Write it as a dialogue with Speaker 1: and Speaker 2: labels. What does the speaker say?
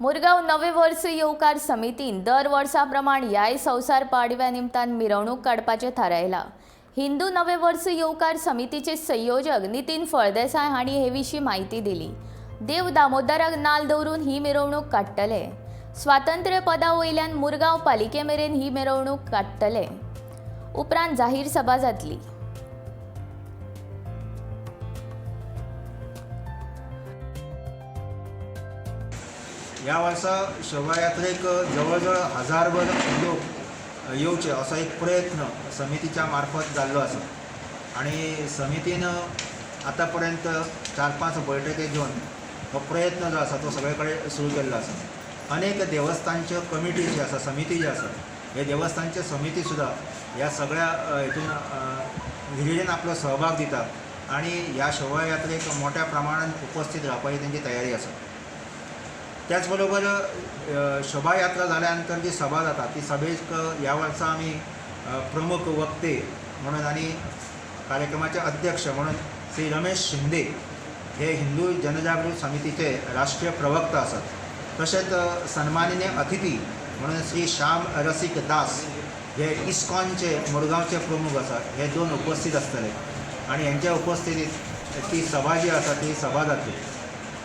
Speaker 1: मुरगांव नवे वर्स येवकार समितीन दर वर्सा प्रमाण ह्याय संवसार पाडव्या निमतान मिरवणूक काडपाचें थारायलां. हिंदू नवे वर्स येवकार समितीचे संयोजक नितीन फळदेसाय हांणी हे विशीं म्हायती दिली. देव दामोदराक नाल दवरून ही मिरवणूक काडटले. स्वातंत्र्य पदा वयल्यान मुरगांव पालिके मेरेन ही मिरवणूक काडटले. उपरांत जाहीर सभा जातली.
Speaker 2: ह्या वर्सा शोभायात्रेक जवळ जवळ हजारभर लोक येवचे असो एक प्रयत्न समितीच्या मार्फत जाल्लो आसा आनी समितीन आतां पर्यंत 4-5 बैठके घेवन हो प्रयत्न जो आसा तो सगळे कडेन सुरू केल्लो आसा. अनेक देवस्थानच्यो कमिटी जी आसा, समिती जी आसा, हे देवस्थानचे समिती सुद्दां ह्या सगळ्या हितून हिरिरीन आपलो सहभाग दिता आनी ह्या शोभायात्रेक मोठ्या प्रमाणान उपस्थित रावपाची तेंची तयारी आसा. त्याच बरोबर शोभायात्रा जाल्या नंतर जी सभा जाता ती सभेक ह्या वर्सा आमी प्रमुख वक्ते म्हणून आनी कार्यक्रमाचे अध्यक्ष म्हणून श्री रमेश शिंदे हे हिंदू जनजागृत समितीचे राष्ट्रीय प्रवक्ता आसात. तशेंच सन्माननीय अतिथी म्हणून श्री श्याम रसीक दास हे इस्कॉनचे मुरगांवचे प्रमुख आसात. हे दोन उपस्थित आसतले आनी हेंच्या उपस्थितीत ती सभा जी आसा ती सभा जातली.